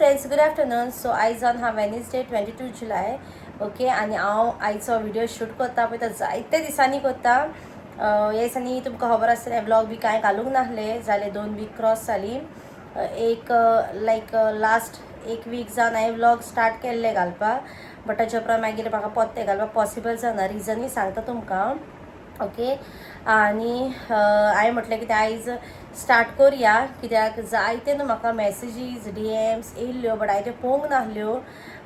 Friends, good afternoon. So आयज जावन हा वेनसडे, 22 जुलय, ओके. आनी हांव आयचो व्हिडिओ शूट करता पळय तो जायते दिसांनी करता. ह्या दिसांनी तुमकां खबर आसतलें, व्लॉग बी कांय घालूंक नासले. जाले 2 वीक क्रॉस जाली. एक लायक लास्ट एक वीक जावन हांवें व्लॉग स्टार्ट केल्ले घालपाक, बट ताच्या उपरांत मागीर म्हाका पोत्ते घालपाक पॉसिबल जावना. रिजनूय सांगता तुमकां, ओके. आनी हांवें म्हटलें कितें, आयज स्टार्ट करुया, कित्याक जायते न्हू म्हाका मॅसेजीस, डीएम्स येयल्ल्यो, बट हांवें त्यो पळोवंक नासल्यो.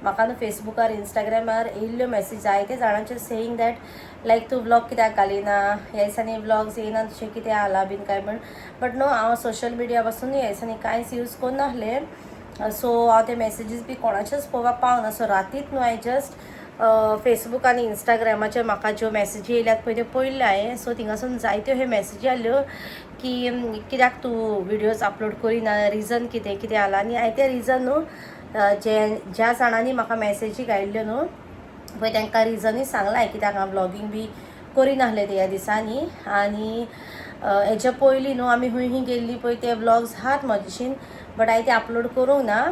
म्हाका न्हू फेसबुकार, इंस्टाग्रामार येयल्ल्यो मॅसेज जायते जाणांच्यो, सेईंग that लायक तूं व्लॉग कित्याक घालिना, ह्या दिसांनी व्लॉग्स येयना, तुजें कितें जाला बीन काय म्हण. बट न्हू, हांव सोशल मिडिया पासून ह्या दिसांनी कांयच यूज करनासलें, सो हांव ते मॅसेजीस बी कोणाचेच पळोवपाक पावना. सो रातीत न्हू हांवें जस्ट फेसबूक आनी इंस्टाग्रामाचेर म्हाका ज्यो मॅसेजी येयल्यात पळय त्यो पळयल्यो हांवें. सो थिंगासून जायत्यो ह्यो मॅसेजी आयल्यो की कित्याक तूं विडियोज अपलोड करिना, रिजन कितें, कितें जाला. आनी हांवें तें रिजन न्हू जे ज्या जाणांनी म्हाका मॅसेजी घायल्ल्यो न्हू पळय, तांकां रिजनूय सांगलां कित्याक हांव व्लॉगींग बी करिनासलें ते ह्या दिसांनी. आनी हेच्या पयलीं न्हू आमी खंय खंय गेल्ली पळय, ते व्लॉग्स आहात म्हजेशीन, बट हांवें ते अपलोड करूंक ना,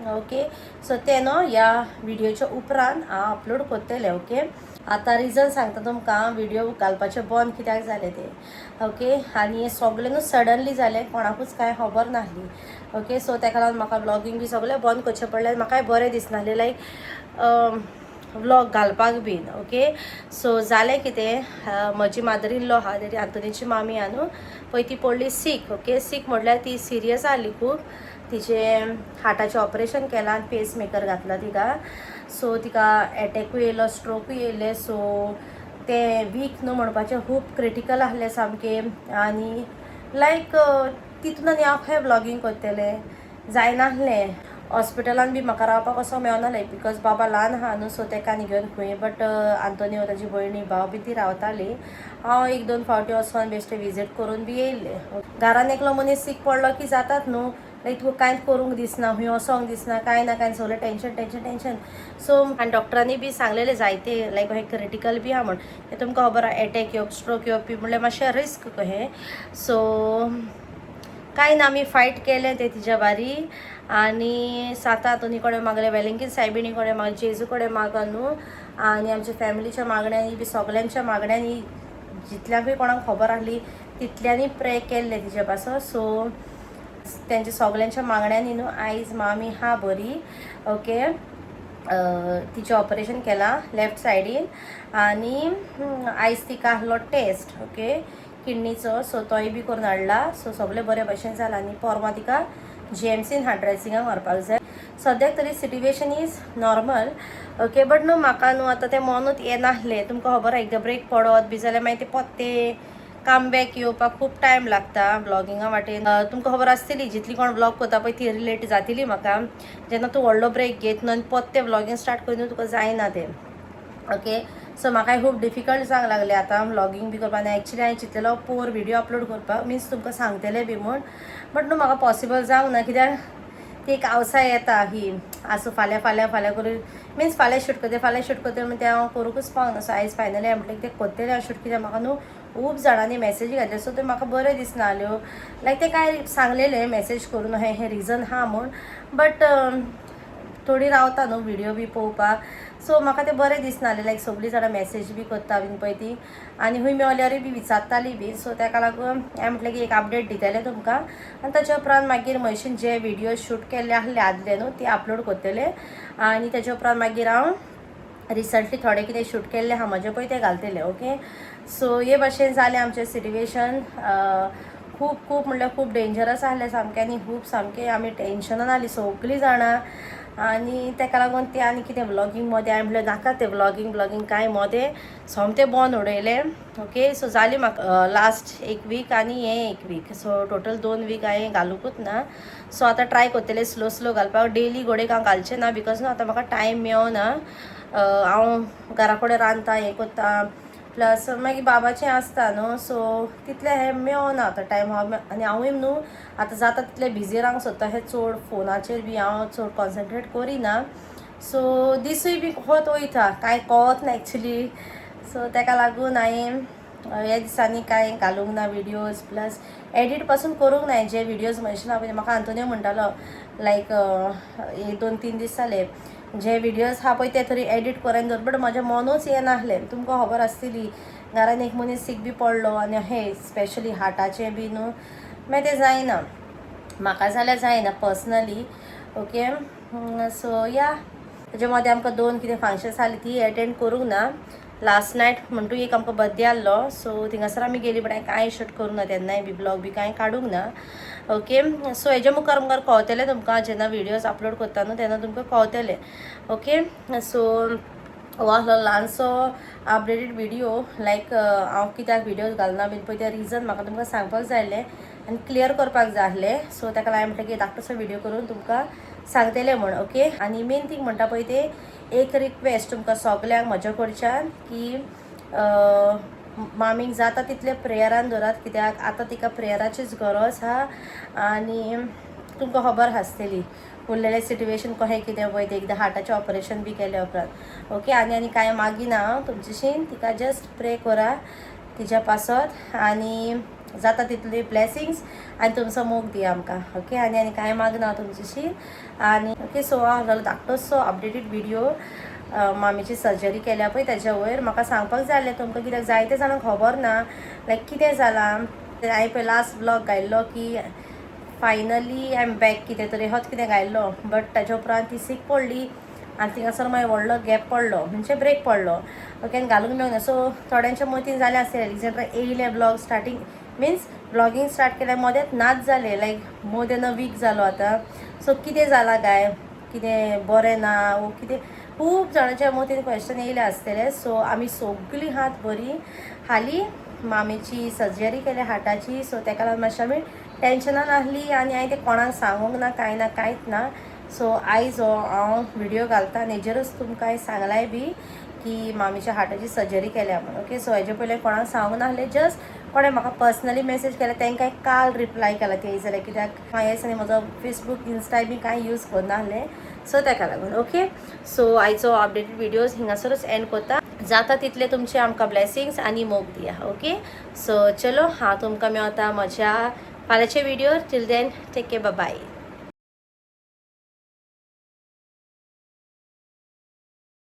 ओके. सो ते न्हू ह्या व्हिडियोच्या उपरांत हांव अपलोड करतलें, ओके. आतां रिजन सांगता तुमकां, व्हिडियो घालपाचें बंद कित्याक जालें तें, ओके. आनी हें सगळें न्हू सडनली जालें, कोणाकूच कांय खबर नासली, ओके. सो ताका लागून म्हाका व्लॉगींग बी सगळें बंद करचें पडलें. म्हाकाय बरें दिसनासलें लायक व्लॉग घालपाक बीन, ओके. सो जालें कितें, म्हजी मादर इन लॉ आहा, तेजी आंतोनीची मामी आहा न्हू पळय, ती पडली सीक, ओके. सीक म्हटल्यार ती सिरियस आहली खूब. तिचें हार्टाचें ऑपरेशन केलां आनी पेस मेकर घातला तिका. सो तिका एटॅकूय येयलो, स्ट्रोकूय येयले. सो तें वीक न्हू म्हणपाचें, खूब क्रिटिकल आहलें सामकें. आनी लायक तितून आनी हांव खंय व्लॉगींग करतलें, जायनासलें. हॉस्पिटलान बी म्हाका रावपाक असो मेळनासलें, because बाबा ल्हान आहा न्हू, सो तेका आनी घेवन खंय. बट आंतोनी, ताजी भयणी, भाव बी ती रावताली. हांव एक दोन फावटी वचोन बेश्टें विजीट करून बी येयल्लें. घरान एकलो मनीस सीक पडलो की जातात न्हू, लायक तुका कांयच करूंक दिसना, खंय वचोंक दिसना, कांय ना कांय, सगळें टेंशन, टेंशन, टेंशन. सो आनी डॉक्टरांनी बी सांगलेलें जायते, लायक हें क्रिटिकल बी आहा म्हण. हें तुमकां खबर आहा, एटॅक येवप, स्ट्रोक येवप बी म्हणल्यार मातशें रिस्क कहें. सो कांय ना, आमी फायट केलें तें तिच्या बारी. आनी सांता आंतोनी कडेन मागलें, वेलिंगकीन सायबिणी कडेन मागलें, जेजू कडेन मागन न्हू, आनी आमच्या फॅमिलीच्या मागण्यांनी बी, सगल्यांच्या मागण्यांनी, जितल्यांकूय कोणाक खबर आहली तितल्यांनी प्रे केल्लें तिच्या पासत. सो तेंच्या सगल्यांच्या मागण्यांनी न्हू आयज मामी हा बरी, ओके. तिचें ऑपरेशन केलां लेफ्ट सायडीन आनी आयज तिका आहलो टेस्ट, ओके, किडनीचो. सो तोय बी करून हाडला. सो सगळें बरे भशेन जालां आनी परवां तिका जीएमसीन हार्ट ड्रेसिंगाक व्हरपाक जाय. सद्याक तरी situation is normal, okay. But न्हू म्हाका न्हू आतां तें मनूच येनासलें. तुमकां खबर आहा, एकदां ब्रेक पडत बी जाल्यार मागीर ते पोत्ते कम बॅक येवपाक खूब टायम लागता व्लॉगिंगा वाटेन. तुमकां खबर आसतली, जितली कोण व्लॉग करता पळय ती रिलेट जातली म्हाका. जेन्ना तूं व्हडलो ब्रेक घेत न्हू आनी पोत्ते व्लॉगींग स्टार्ट करून तुका जायना तें, ओके. सो म्हाकाय खूब डिफिकल्ट जावंक लागलें आतां व्लॉगींग बी करपाक. आनी एक्चुली हांवें चिंतलेलो पोर व्हिडियो अपलोड करपाक, मिन्स तुमकां सांगतलें बी म्हूण, बट न्हू म्हाका पॉसिबल जावंक ना, कित्याक ती एक आवसाय येता ही, आसूं, फाल्यां, फाल्यां, फाल्यां करून, मिन्स फाल्यां शूट करतलें, फाल्यां शूट करतलें म्हण तें हांव करूंकच पावना. सो आयज फायनली हांवें म्हटलें तें करतलें हांव शूट, कित्याक म्हाका न्हू खूब जाणांनी मॅसेजी घातले. सो ते म्हाका बरें दिसनासल्यो, लायक ते कांय सांगलेले मॅसेज करून हें हें रिजन आहा म्हूण, बट थोडी रावता न्हू व्हिडियो बी पळोवपाक. सो म्हाका तें बरें दिसनासलें, लायक सगळीं जाणां मॅसेज बी करता बीन पळय ती, आनी खंय मेवल्यारूय बी विचारताली बी. सो ताका लागून हांवें म्हटलें की एक अपडेट दितलें तुमकां आनी ताच्या उपरांत मागीर म्हयशीन जे व्हिडियो शूट केल्ले आहले आदले न्हू, ते अपलोड करतले. आनी ताच्या उपरांत मागीर हांव रिसंटली थोडे कितें शूट केल्ले आहा म्हजे पळय, ते घालतले, ओके. सो हे भाशेन जालें आमचें सिट्युएशन. खूब खूब म्हणल्यार खूब डेंजरस आहलें सामकें आनी खूब सामकें आमी टेंशनान आहलीं सगळीं जाणां. आनी ताका लागून तें आनी कितें व्लॉगींग मदें हांवें म्हणलें नाका, तें व्लॉगींग ब्लॉगींग कांय मदें सोमतें बंद उडयलें, ओके. सो जाली म्हाका लास्ट एक वीक आनी हें एक वीक, सो टोटल 2 वीक हांवें घालुंकूच ना. सो आतां ट्राय करतलें स्लो स्लो घालपाक. डेली घोडेक हांव घालचें ना, because न्हू आतां म्हाका टायम मेवना. हांव घरा कडेन रांदता, हें करता, प्लस मागीर बाबाचें आसता न्हू, सो तितलें हें मेवना आतां टायम. हांव आनी हांवूय न्हू आतां जाता तितलें बिजी रावंक सोदता. हें चड फोनाचेर बी हांव चड कॉन्सन्ट्रेट करिना. सो दिसूय बी खत वयता, कांय कळत ना एक्चुली. सो ताका लागून हांवें ह्या दिसांनी कांय घालूंक ना विडियोज, प्लस एडीट पासून करूंक ना. जे विडियोज म्हणशील पळय, म्हाका आंतोनियो म्हणटालो, लायक एक 2-3 दीस जाले, जे विडियोज आहा पळय ते तरी एडीट करून दवर, बट म्हजें मनूच येनासलें. तुमकां खबर आसतली, घरान एक मनीस सीक बी पडलो आनी हे स्पेशली हार्टाचें बी न्हू, मागीर तें जायना. म्हाका जाल्यार जायना पर्सनली. ओके, सो या, तेजे मदें आमकां दोन कितें फंक्शन्स आसलीं, ती एटेंड करूंक ना. लास्ट नायट म्हणटू एक आमकां बर्थडे आहलो, सो थिंगासर आमी गेली, बट हांवें कांय शूट करूंक ना तेन्नाय बी, ब्लॉग बी कांय काडूंक ना. ओके, सो हेजे मुखार मुखार कळतलें तुमकां, जेन्ना विडियोज अपलोड करता न्हू तेन्ना तुमकां कळतलें. ओके, सो हो आसलो ल्हानसो अपडेटेड विडियो, लायक हांव कित्याक विडियोज घालना बीन पळय तें रिजन म्हाका तुमकां सांगपाक जाय आसलें आनी क्लियर करपाक जाय आसलें. सो ताका लागून हांवें म्हटलें की धाकटोसो विडियो करून तुमकां सांगतलें म्हण. ओके, आनी मेन थींग म्हणटा पळय ते एक रिक्वेस्ट तुमकां सगल्यांक म्हज्या कडच्यान की मामीक जाता तितलें प्रेयरान दवरात, कित्याक आतां तिका प्रेयराचीच गरज आहा. आनी तुमकां खबर आसतली उरलेलें सिट्युएशन कशें कितें पळय तें, एकदां हार्टाचें ऑपरेशन बी केलें उपरांत. ओके, आनी आनी कांय मागिना हांव तुमच्याशीन, तिका जस्ट प्रे करा तिच्या पासत आनी जाता तितली ब्लेसिंग्स आनी तुमचो मोग दिया आमकां. ओके, आनी आनी कांय मागना हांव तुमच्याशीन. आनी ओके, सो हांव जालो धाकटोसो अपडेटेड विडियो, मामीची सर्जरी केल्या पळय तेज्या वयर म्हाका सांगपाक जाय आसलें तुमकां, कित्याक जायते जाणांक खबर ना लायक कितें जालां. हांवें पळय लास्ट ब्लॉग घायल्लो की फायनली I am back, कितें तरी होच कितें घायल्लो, बट ताच्या उपरांत ती सीक पडली आनी थिंगासर मागीर व्हडलो गॅप पडलो, म्हणजे ब्रेक पडलो. ओके, आनी घालूंक मेळना. सो थोड्यांच्या मतीन जालें आसतलें, एलेक्झांड्रा येयलें blog starting, means blogging start केल्या मदेंच नाच जालें, like more than a week जालो आतां. सो कितें जालां काय, कितें बरें ना वो कितें, खूब जाणांच्या मतीन क्वेश्चन येयले आसतले. सो आमी सगळीं हात बरी. हालीं मामीची सर्जरी केल्या हार्टाची, सो तेका लागून मातशें आमी टेंशनान आहली आनी हांवें तें कोणाक सांगूंक ना, कांय ना, कांयच ना. सो आयज हो हांव विडियो घालता आनी हेजेरूच तुमकां हांवें सांगलाय बी की मामीच्या हार्टाची सर्जरी केल्या म्हूण. ओके, सो हेजे पयलीं कोणाक सांगूंक नासलें, जस्ट कोणें म्हाका पर्सनली मॅसेज केला तांकां काल रिप्लाय केला ते जाल्यार, कित्याक हांवें दिसांनी म्हजो फेसबूक, इन्स्टाय बी कांय यूज करनासलें, सो ताका लागून. ओके, सो आयचो अपडेटेड विडियोज हिंगासरूच एंड करता. जाता तितले तुमचे आमकां ब्लेसिंग्स आनी मोग दिया. ओके, सो चलो, हांव तुमकां मेवता म्हज्या फाल्यांच्या विडियोर. Till then, take care, bye.